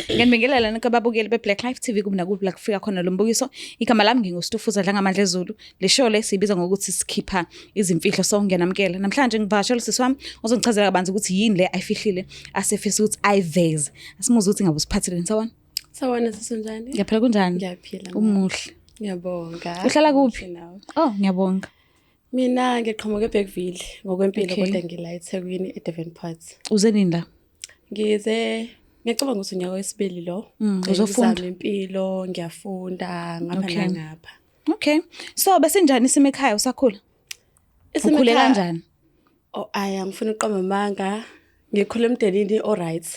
Ngiyanibingelela nonke ababukeli be-Black Life TV kuphi nakuphi la kufika khona lo mbukiso. Igama lami nginguStufuza Dlangamandla Ezulu. Le show le siyibiza ngokuthi sikhipha izimfihlo, so ngiyanamukela. Namhlanje ngivakashela usisi wami ozongichazela kabanzi ukuthi yini le ayifihlile asefisa ukuthi ayiveze. Asimuze ukuthi ngabe usiphatheleni sawona. Sawona sisunjani? Ngiyaphila kunjani? Ngiyaphila. Umuhle. Ngiyabonga. Uhlala kuphi? Umuhle nawe. Oh, ngiyabonga. Mina ngiqhamuka eBergville ngokwempilo Okay. kodwa ngila eThekwini eDevonport. Uze nini la? Ngize ngiyacabanga ukuthi unyaka wesibili lo. Uzofunda? Ngizama impilo, ngiyafunda ngapha nangapha. Okay. So besinjani isimo ekhaya usakhula? Isimo Ukhule ekhaya- kanjani? Oh, ayi angifuni ukuqamba amanga. Ngikhule emndenini o-right.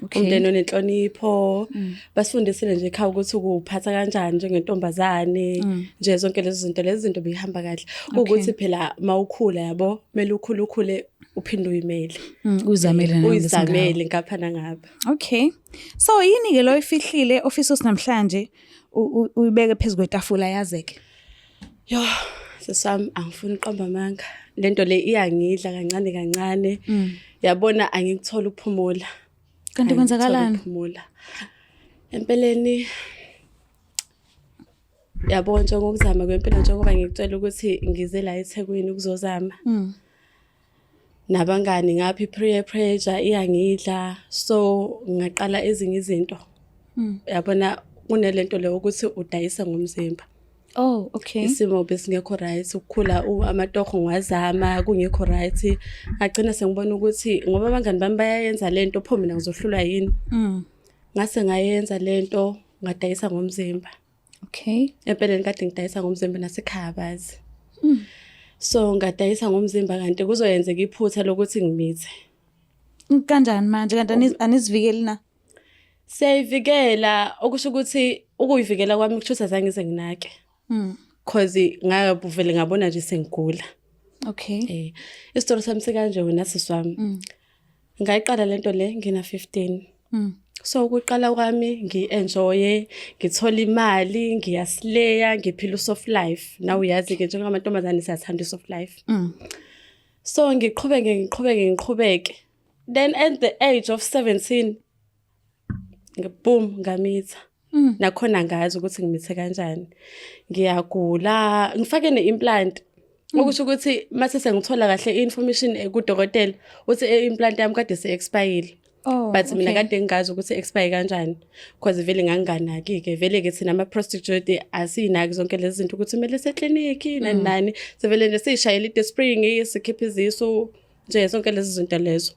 Okay. Umndeni onenhlonipho. Basifundisile nje ekhaya ukuthi ukuphatha kanjani njengentombazane. Nje zonke lezo zinto lezi zinto bihamba kahle. Ukuthi phela mawukhula yabo, kumele ukhule ukhule uphinde uyimele. Uzamele nawe ngesingawo. Uyizamele ngapha nangapha. Okay. So yini ke lo ifihlile ofisa usi namhlanje uyibeke phezulu kwetafula yazeke? Yo, sisami angifuni uqamba amanga. Lento le iyangidla kancane kancane. Yabona angikuthola ukuphumula. Kanti Angikuthola kwenzakalani? ukuphumula. Empeleni yabo njengokuzama kwempilo njengoba ngikutshela ukuthi ngize la eThekwini ukuzozama. Nabangani ngapha i-peer pressure iyangidla so ngaqala ezinye izinto. Yabona kunelento leyo ukuthi udayisa ngomzimba. Oh, okay. Isimo besingekho right ukukhula amatoho ngiwazama kungekho right. Ngagcina sengibona ukuthi ngoba abangani bami bayayenza lento pho mina ngizohlulwa yini. Ngase ngayenza lento ngadayisa ngomzimba. Okay. Empeleni kade ngidayisa ngomzimba nasekhaya bazi. So ngadayisa ngomzimba kanti kuzoyenzeka iphutha lokuthi ngimithe. Kanjani manje kanti anizivikeli na? Siyayivikela okusho ukuthi ukuyivikela kwami kusho ukuthi azange ngize nginake. Cause ngavele ngabona nje sengigula. Okay. Isitori sami sikanje wena sisi wami. Ngayiqala lento le ngina 15. So ukuqala kwami ngi-enjoye, ngithola imali, ngiyasleya, ngiphila u-soft life. Nawe uyazi ke njengamantombazane siyathanda i-soft life. So ngiqhubeke ngiqhubeke ngiqhubeke. Then at the age of 17 boom ngamitha. Nakhona ngazi ukuthi ngimithe kanjani. Ngiyagula, ngifake ne-implant. Okusho ukuthi mase sengithola kahle i-information kudokotela uthi i-implant yami kade se-expire. Oh, But mina okay. kade ngingazi ukuthi expire kanjani because vele nganginganaki ke vele ke thina ama-prostitute asiyinaki zonke lezi zinto ukuthi kumele sekliniki nani nani sivele nje siyishayele i-spring sikhiphe izisu nje zonke lezi zinto lezo.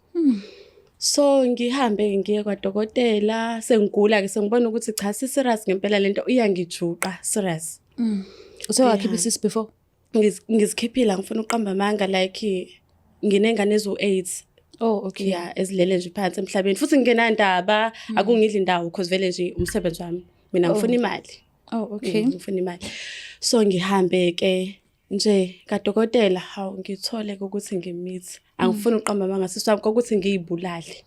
So ngihambe ngiye kwadokotela sengigula ke sengibona ukuthi cha si serious ngempela lento iyangijuqa serious. Usewakhipha isisu before? Ngizikhiphile angifuni ukuqamba amanga like nginengane ezu-8. Oh, okay. Yeah, ezilele nje phansi emhlabeni futhi ngingenandaba akungidli indawo because vele nje umsebenzi wami mina ngifuna imali. Oh, okay. Ngifuna imali. So ngihambe ke nje kadokotela hawu ngithole ukuthi ngimithi. Angifuni ukuqamba amanga sisi wami ukuthi ngiyibulale.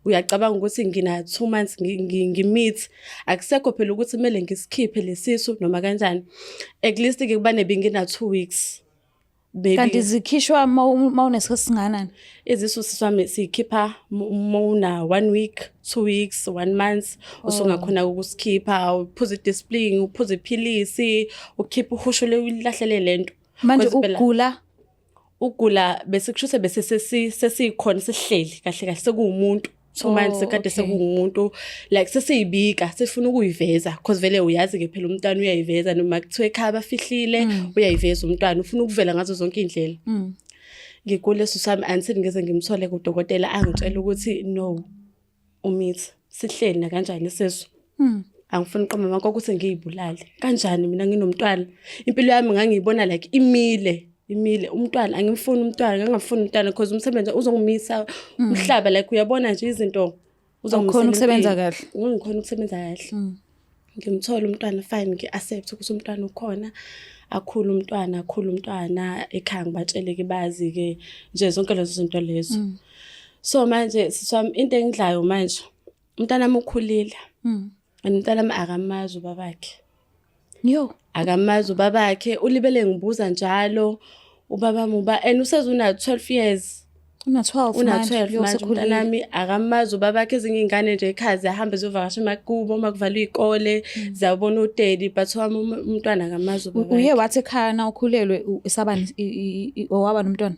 Uyacabanga ukuthi ngina 2 months ngimithi akusekho phela ukuthi kumele ngisikhiphe lesisu noma kanjani. At least ke kubane bengina 2 weeks. Maybe Kanti zikhishwa mawunesikhathi singanani? Izisu siswami sikhipha mawuna 1 week, 2 weeks, 1 month usungakhona ukusikhipha uphuza i-Disprin, uphuza iphilisi, ukhipha uhushule uyilahlele lento. Manje Cause phela ugula ugula bese kushuse bese sesikhona sesihleli kahle kahle sekuwumuntu 2 months kade sekuwumuntu like sesiyibika sifuna ukuyiveza because vele uyazi ke phela umntwana uyayiveza noma kuthiwe ekhaya bafihlile uyayiveza umntwana ufuna ukuvela ngazo zonke izindlela. Ngigule sisami until ngize ngimthole kudokotela angitshela ukuthi no umithi sihleli na kanjani isisu. Angifuni uqamba amanga ukuthi ngiyibulale. Kanjani mina nginomntwana? Impilo yami ngangiyibona like imile, imile umntwana angimfuni umntwana, ngangafuni umntwana because umsebenzi uzongimisa umhlaba like uyabona nje izinto uzongimisela Awukhoni ukusebenza impilo. kahle. Ngikhona ukusebenza kahle. Ngimthola umntwana fine ngi-accept ukuthi umntwana ukhona. Akhule umntwana, akhule umntwana ekhaya ngibatshele ke bazi ke nje zonke lezo zinto lezo. So manje siswami into engidlayo manje umntwana wami ukhulile. And umntwana wami akamazi ubabakhe. Yo. Akamazi ubabakhe, ulibele ngibuza njalo ubaba muba and useze una 12 years. Una-12 Una-12 yo, manje sekhulile. umntanami, akamazi ubabakhe. Ezinye iy'ngane nje ekhaya ziyahamba ziyovakasha emakubo uma kuvalwe iy'kole, ziyabona udaddy, but wami umntwana akamazi ubabakhe. Uye wathi ekhaya na ukhulelwe esabani owaba nomntwana?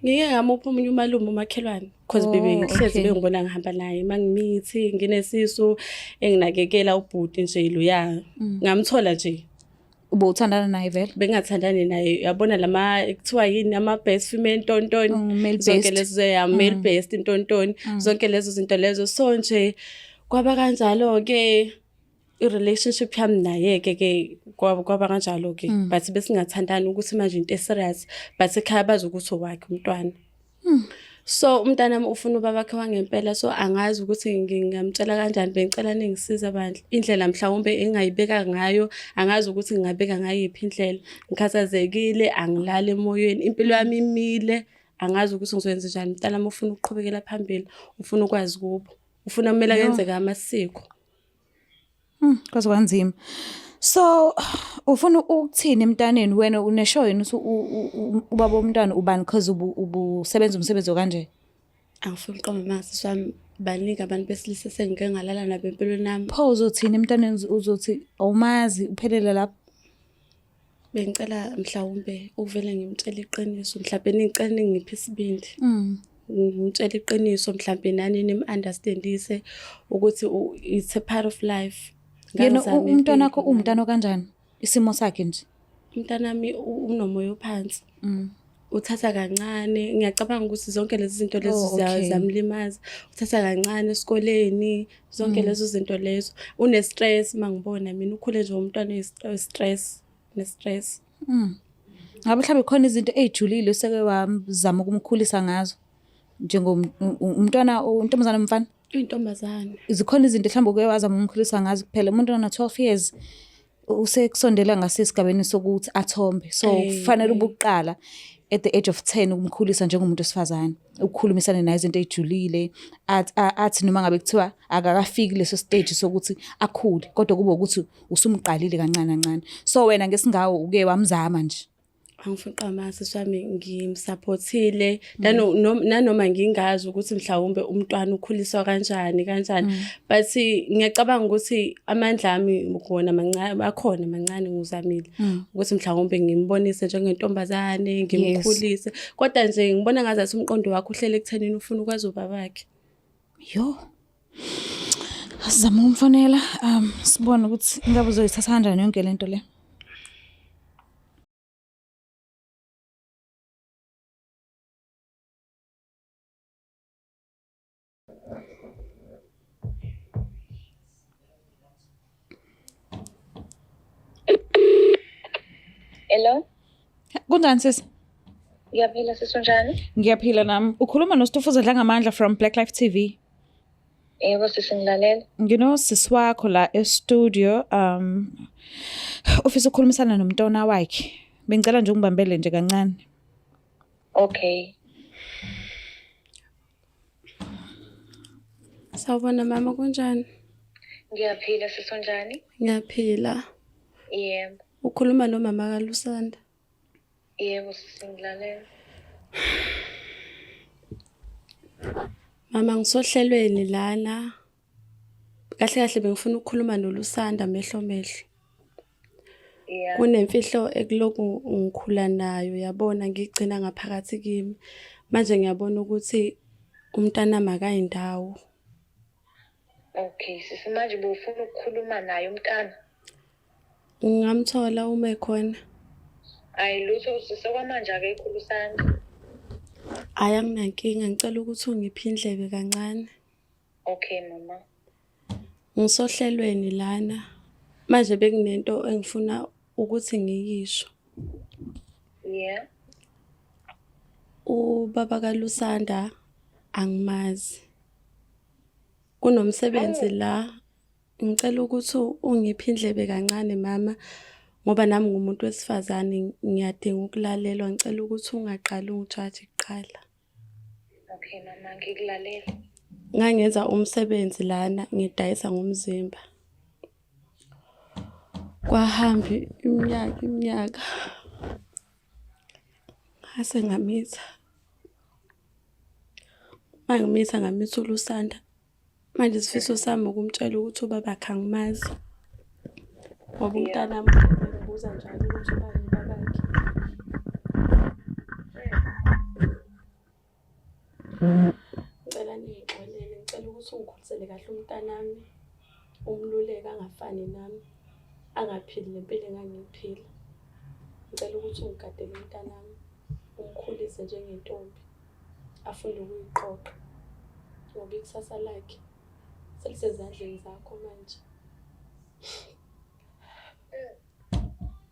Ngike ngamupha omunye umalume, umakhelwane, cause Oh, bebehlezi okay. bengibona ngihamba naye uma ngimithi nginesisu, enginakekela ubhuti nje loya. Ngamthola nje. Ubuthandana naye vele? Bengingathandani naye, yabona lama kuthiwa yini, ama-best female ntontoni. Male Zonke best. Lezo, ya, male best intontoni, zonke lezo zinto lezo. So nje kwaba kanjalo-ke i-relationship yami naye-ke ke kwaba kanjalo-ke, but besingathandani ukuthi manje into e-serious, but ekhaya bazi ukuthi owakhe umntwana. So umntanami ufuna ubabakhe wangempela, so angazi ukuthi ngingamtshela kanjani. Bengicela ningisiza bandla, indlela mhlawumbe engingayibeka ngayo, angazi ukuthi ngingabeka ngayiphi indlela. Ngikhathazekile, angilali emoyeni, impilo yami imile, angazi ukuthi ngizoyenza njani. Umntanami ufuna ukuqhubekela phambili, ufuna ukwazi kubo, ufuna kumele kenzeke amasiko. Kwaze kwanzima. So ufuna ukuthini emntaneni wena? Unesho yini ukuthi ubaba womntwana ubani, cause ubusebenza umsebenzi okanje? Angifuni uqamba amanga, sisi wami, baningi abantu besilisa sengike ngalala nabo empilweni yami. Pho uzothini emntaneni? Uzothi awumazi, uphelele lapho? Bengicela mhlawumbe ukuvele ngimtshele iqiniso, mhlawumbe ningicela ningiphe isibindi. Ngimtshele iqiniso, mhlawumbe nani nim-understandise ukuthi it's a part of life. Yena Ngangizama umntwana wakho impilo. uwumntwana kanjani? Isimo sakhe nje. Umntanami unomoya ophansi. Uthatha kancane, ngiyacabanga ukuthi zonke lezi zinto lezi Oh, okay. ziyamlimaza. Uthatha kancane esikoleni, zonke lezo zinto lezo. Une-stress mangibona mina, ukhule nje umntwana oyi-stress, ne-stress. Ngabe mhlawumbe khona izinto ey'julile oseke wazama ukumkhulisa ngazo? Njengomntwana, untombazane, umfana? Uyintombazane. Zikhona izinto mhlawumbe oke wazama ukumkhulisa ngazo? Kuphela umuntu ona-12 years usekusondela ngasesigabeni sokuthi athombe. So kufanele ubuqala at the age of 10 ukumkhulisa njengomuntu wesifazane, ukukhulumisana naye izinto ey'julile, athi noma ngabe kuthiwa akakafiki leso stage sokuthi akhule, kodwa kube ukuthi usumqalile kancane kancane. So wena ngesingawo uke wamzama nje? Angifuni uqamba, sisi wami, ngimsupportile nanoma ngingazi ukuthi mhlawumbe umntwana ukhuliswa kanjani kanjani, but ngiyacabanga ukuthi amandla ami kona mancane, akhona mancane. Ngizamile ukuthi mhlawumbe ngimbonise njengentombazane, ngimkhulise, kodwa nje ngibona ngazathi umqondo wakhe uhlele ekuthenini ufuna ukwazi ubabakhe. Yo. Asizame ukumfonela sibone ukuthi ingabe uzoyithatha kanjani yonke lento le. Hello. Kunjani, sisi? Ngiyaphila, sisi, unjani? Ngiyaphila nami. Ukhuluma noStufuza Dlangamandla from Black Life TV. Yebo sisi, ngilalela. Nginosisi wakho la e-studio, ufisa ukukhulumisana nomntwana wakhe. Bengicela nje ungibambele nje kancane. Okay. Sawubona mama, kunjani? Ngiyaphila, sisi, unjani? Ngiyaphila. Yebo. Ukhuluma nomama kaLusanda. Yebo sisi, ngilalela. Mama, ngisohlelweni lana. Kahle kahle bengifuna ukukhuluma noLusanda mehlo mehlo. Kunemfihlo ekuloku ngikhula nayo, yabona, ngigcina ngaphakathi kimi. Manje ngiyabona ukuthi umntanami akayindawo. Okay, sisi, manje bufuna ukukhuluma naye umntana? Ngingamthola uma ekhona? Ayi lutho sisi, okwamanje akekho uLusanda. Hhayi, anginankinga, ngicela ukuthi ungiphe indlebe kancane. Okay mama. Ngisohlelweni lana. Manje bekunento engifuna ukuthi ngiyisho. Ubaba kaLusanda angimazi. Kunomsebenzi la, ngicela ukuthi ungiphe indlebe kancane mama, ngoba nami ngumuntu wesifazane, ngiyadinga ukulalelwa. Ngicela ukuthi ungaqali ungijaje kuqala. Okay mama, ngikulalela. Ngangenza umsebenzi lana, ngidayisa ngomzimba. Kwahamba iminyaka iminyaka, ngase ngamitha. Mangimitha ngamitha uLusanda. Manje isifiso sami ukumtshela ukuthi ubabakhe angimazi. Ngoba umntanami ubuza njalo ukuthi ubani ubabakhe. Ngicela ningixolele, ngicela ukuthi ungikhulisele kahle umntanami, umluleke angafani nami, angaphili le mpilo engangiyiphila. Ngicela ukuthi ungigadele umntanami, umkhulise njengentombi, afunde ukuyiqoqa ngoba ikusasa lakhe selisezandleni zakho manje.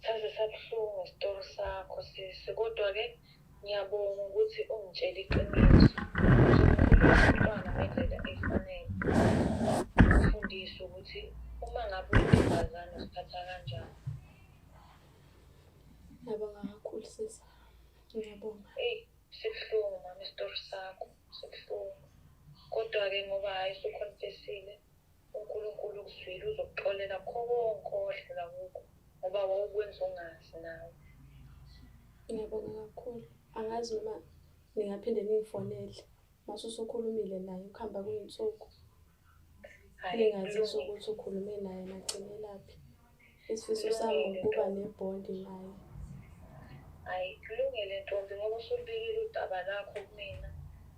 Saze sabuhlungu isitori sakho sisi, kodwa-ke ngiyabonga ukuthi ungitshele iqiniso. Uzomkhulisa umntwana ngendlela efanele. Umfundise ukuthi uma ngabe uyintombazane uziphatha kanjani. Ngiyabonga kakhulu sisi. Ngiyabonga. Eyi, sibuhlungu mama isitori sakho, sibuhlungu. Kodwa-ke ngoba hhayi usukhonfesile, uNkulunkulu ukuzwile uzokuxolela kho konke owadlula kukho ngoba wawukwenza ungazi nawe. Ngiyabonga kakhulu. Angazi noma ningaphinde ningifonele mase usukhulumile naye ukuhamba kwey'nsuku. Hhayi, Ningazisho kulungile. ukuthi ukhulume naye nagcinelaphi. Isifiso sami Kulungile ukuba ntombi. nebhondi naye. Hhayi, kulungile ntombi ngoba usulubikile udaba lakho kumina.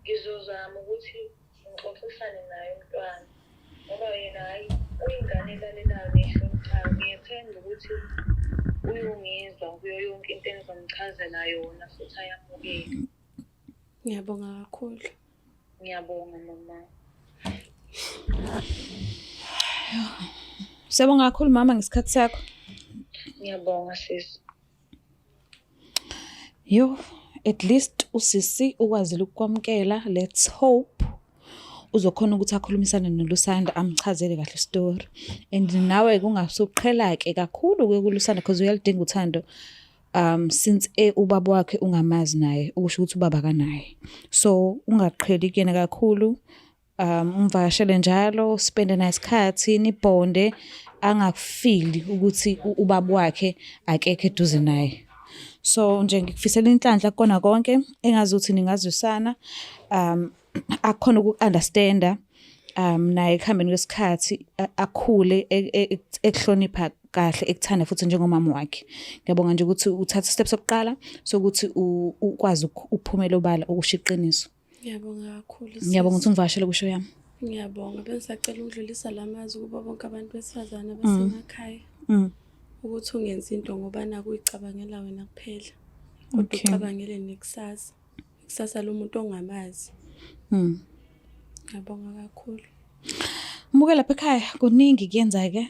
Ngizozama ukuthi ngixoxisane naye umntwana ngoba yena hhayi uyingane elalelayo nehloniphayo. Ngiyethemba ukuthi uyongizwa kuyo yonke into engizomchazela yona futhi ayamukele. Ngiyabonga kakhulu. Ngiyabonga mama. Siyabonga kakhulu mama ngesikhathi sakho. Ngiyabonga sisi. Yo, at least usisi ukwazile ukukwamukela. Let's hope uzokhona ukuthi akhulumisane noLusanda amchazele kahle story. And nawe kungasuqhela-ke kakhulu-ke kuLusanda because uyaludinga uthando since ubaba wakhe ungamazi naye, okusho ukuthi ubaba akanaye. So ungaqheli kuyena kakhulu. Umvakashele njalo, spende naye isikhathi, nibhonde, angakufili ukuthi ubaba wakhe akekho eduze naye. So nje ngikufisela inhlanhla kukona konke, engazuthi ningazwisana, akhone uku-understand-a naye ekuhambeni kwesikhathi akhule ekuhlonipha kahle, ekuthanda futhi njengomama wakhe. Ngiyabonga nje ukuthi uthathe step sokuqala sokuthi ukwazi ukuphumela obala ukusho iqiniso. Ngiyabonga kakhulu. Ngiyabonga ukuthi ungivakashele kusho yami. Ngiyabonga. Bengisacela ukudlulisa la mazwi kubo bonke abantu besifazane abasemakhaya. Ukuthi ungenzi into ngoba naku uyicabangela wena kuphela. Kodwa ucabangele nekusasa. Ikusasa lomuntu ongamazi. Ngiyabonga kakhulu. Muke lapha ekhaya kuningi kuyenzeka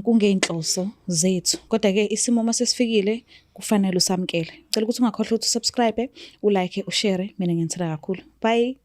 kungeyinhloso zethu, kodwa-ke isimo uma sesifikile kufanele usamukele. Ngicela ukuthi ungakhohlwa ukuthi usubscribe, ulike, ushare. Mina ngiyanithanda kakhulu. Bye.